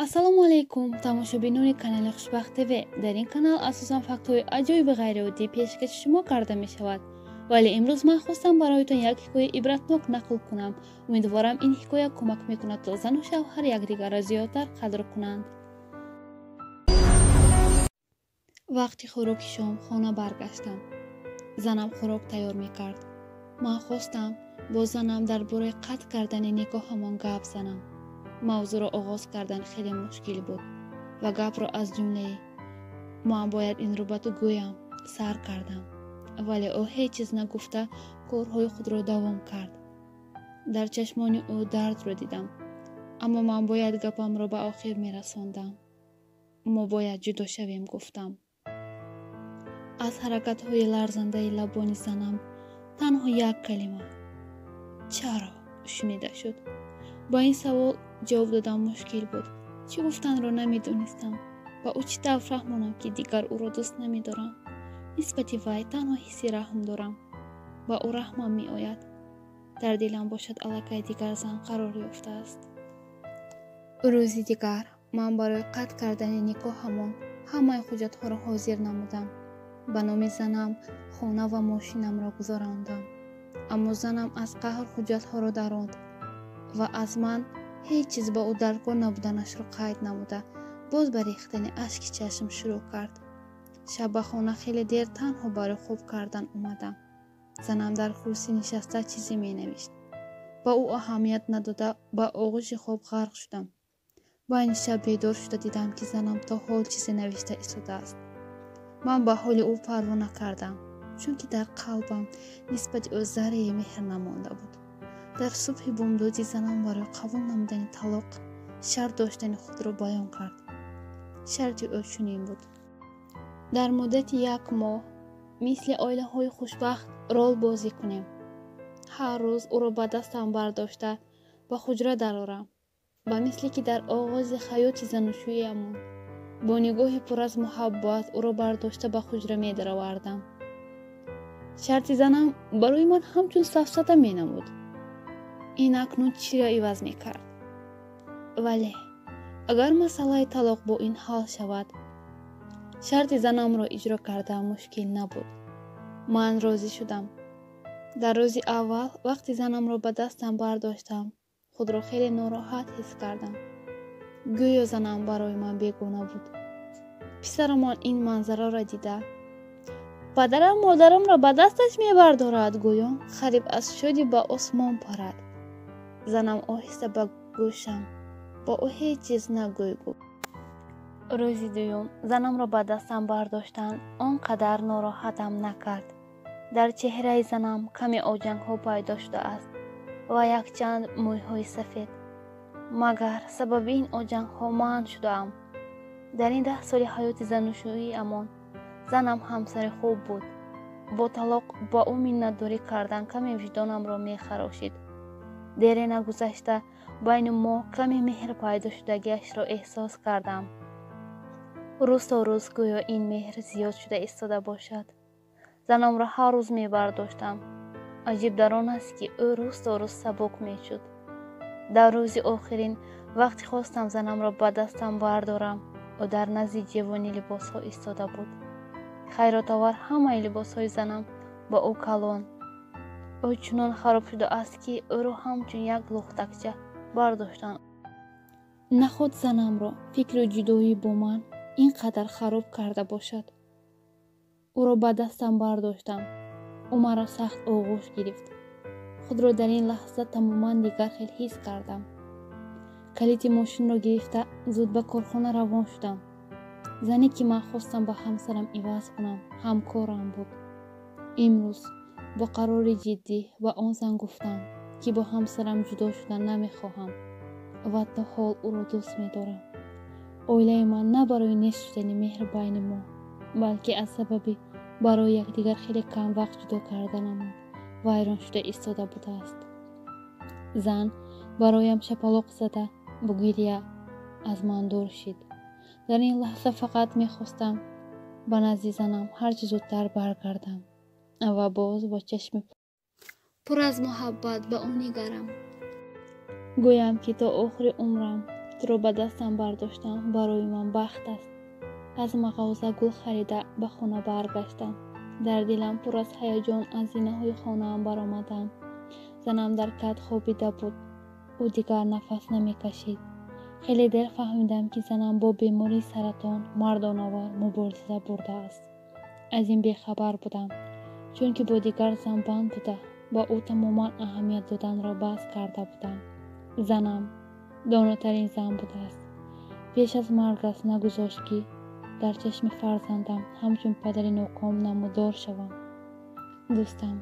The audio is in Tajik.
Ассалому алайкум, тамошобинони канали Хушбахт ТВ. Дар ин канал асосан фактҳои аҷоиби ғайриоддӣ пешкаши шумо карда мешавад. Вале имрӯз ман хостам бароятон як ҳикояи ибратнок нақл кунам. Умедворам, ин ҳикоя кӯмак мекунад, то зану шавҳар якдигарро зиёдтар қадр кунанд. Вақти хӯроки шом хона баргаштам. Занам хӯрок тайёр мекард. Ман хостам бо занам дар бораи қатъ кардани никоҳамон гап занам. Мавзӯъро оғоз кардан хеле мушкил буд ва гапро аз ҷумлаи «Ман бояд инро ба ту гӯям» сар кардам, вале ӯ ҳеҷ чиз нагуфта корҳои худро давом кард. Дар чашмони ӯ дардро дидам, аммо ман бояд гапамро ба охир мерасондам. «Мо бояд ҷудо шавем», гуфтам. Аз ҳаракатҳои ларзандаи лабони занам танҳо як калима «Чаро?» шунида шуд. Ба ин савол ҷавоб додан мушкил буд. Чӣ гуфтанро намедонистам. Ба ӯ чӣ тавр фаҳмонам, ки дигар ӯро дӯст намедорам? Нисбати вай танҳо ҳисси раҳм дорам. Ба ӯ раҳмам меояд. Дар дилам бошад аллакай дигар зан қарор ёфтааст. Рӯзи дигар ман барои қатъ кардани никоҳамон ҳамаи ҳуҷҷатҳоро ҳозир намудам. Ба номи занам хона ва мошинамро гузарондам. Аммо занам аз қаҳр ҳуҷҷатҳоро даронд ва аз ман ҳеҷ чиз ба ӯ даркор набуданашро қайд намуда, боз ба рехтани ашки чашм шурӯъ кард. Шаб ба хона хеле дер танҳо барои хоб кардан омадам. Занам дар курсӣ нишаста чизе менавишт. Ба ӯ аҳамият надода, ба оғӯши хоб ғарқ шудам. Байни шаб бедор шуда дидам, ки занам то ҳол чизе навишта истодааст. Ман ба ҳоли ӯ парво накардам, чунки дар қалбам нисбати ӯ заррае меҳр намонда буд. Дар субҳи бомдодӣ занам барои қабул намудани талоқ шарт доштани худро баён кард. Шарти ӯ чунин буд: дар муддати як моҳ мисли оилаҳои хушбахт рол бозӣ кунем. Ҳар рӯз ӯро ба дастам бардошта ба ҳуҷра дарорам. Ба мисле ки дар оғози ҳаёти занушӯиямон бо нигоҳи пур аз муҳаббат ӯро бардошта ба ҳуҷра медаровардам. Шарти занам барои ман ҳамчун сафсата менамуд. Ин акнун чиро иваз мекард? Вале агар масъалаи талоқ бо ин ҳал шавад, шарти занамро иҷро кардан мушкил набуд. Ман розӣ шудам. Дар рӯзи аввал вақти занамро ба дастам бардоштам, худро хеле нороҳат ҳис кардам. Гӯё занам барои ман бегона буд. Писарамон ин манзараро дида, «Падарам модарамро ба дасташ мебардорад», гӯён қариб аз шодӣ ба осмон парад. Занам оҳиста ба гӯшам «Ба ӯ ҳеҷ чиз нагӯй» гуфт. Рӯзи дуюм занамро ба дастам бардоштан он қадар нороҳатам накард. Дар чеҳраи занам каме оҷангҳо пайдо шудааст ва якчанд мӯйҳои сафед. Магар сабаби ин оҷангҳо ман шудаам? Дар ин 10 соли ҳаёти занушӯиамон занам ҳамсари хуб буд. Бо талоқ ба ӯ миннатдорӣ кардан каме виҷдонамро мехарошид. Дере нагузашта байни мо каме меҳр пайдо шудагиашро эҳсос кардам. Рӯз то рӯз гӯё ин меҳр зиёд шуда истода бошад. Занамро ҳар рӯз мебардоштам. Аҷиб дар он аст, ки ӯ рӯз то рӯз сабук мешуд. Дар рӯзи охирин вақте хостам занамро ба дастам бардорам, ӯ дар назди ҷевони либосҳо истода буд. Хайротовар ҳамаи либосҳои занам ба ӯ калон. Ӯ чунон хароб шудааст, ки ӯро ҳамчун як лухтакча бардоштан. Наход занамро фикри ҷудоӣ бо ман ин қадар хароб карда бошад? Ӯро ба дастам бардоштам. Ӯ маро сахт оғӯш гирифт. Худро дар ин лаҳза тамоман дигар хел ҳис кардам. Калити мошинро гирифта зуд ба корхона равон шудам. Зане ки ман хостам ба ҳамсарам иваз кунам, ҳамкорам буд. Имрӯз бо қарори ҷиддӣ ба он зан гуфтам, ки бо ҳамсарам ҷудо шудан намехоҳам ва то ҳол ӯро дӯст медорам. Оилаи ман на барои нест шудани меҳр байни мо, балки аз сабаби барои якдигар хеле кам вақт ҷудо карданамон вайрон шуда истода будааст. Зан бароям шапалоқ зада бо гиря аз ман дур шид. Дар ин лаҳза фақат мехостам ба назди занам ҳарчи зудтар баргардам ва боз бо чашми пур аз муҳаббат ба ӯ нигарам. Гӯям, ки то охири умрам Туро ба дастам бардоштам барои ман бахт аст. Аз мағоза гул харида ба хона баргаштам. Дар дилам пур аз ҳаяҷон аз зинаҳои хонаам баромадам. Занам дар кат хобида буд. Ӯ дигар нафас намекашид. Хеле дер фаҳмидам, ки занам бо бемории саратон мардонавор мубориза бурдааст. Аз ин бехабар будам, чунки бо дигар зан банд буда, ба ӯ тамоман аҳамият доданро бас карда будам. Занам донотарин зан будааст. Пеш аз маргаш нагузошт, ки дар чашми фарзандам ҳамчун падари ноком намудор шавам. Дӯстам.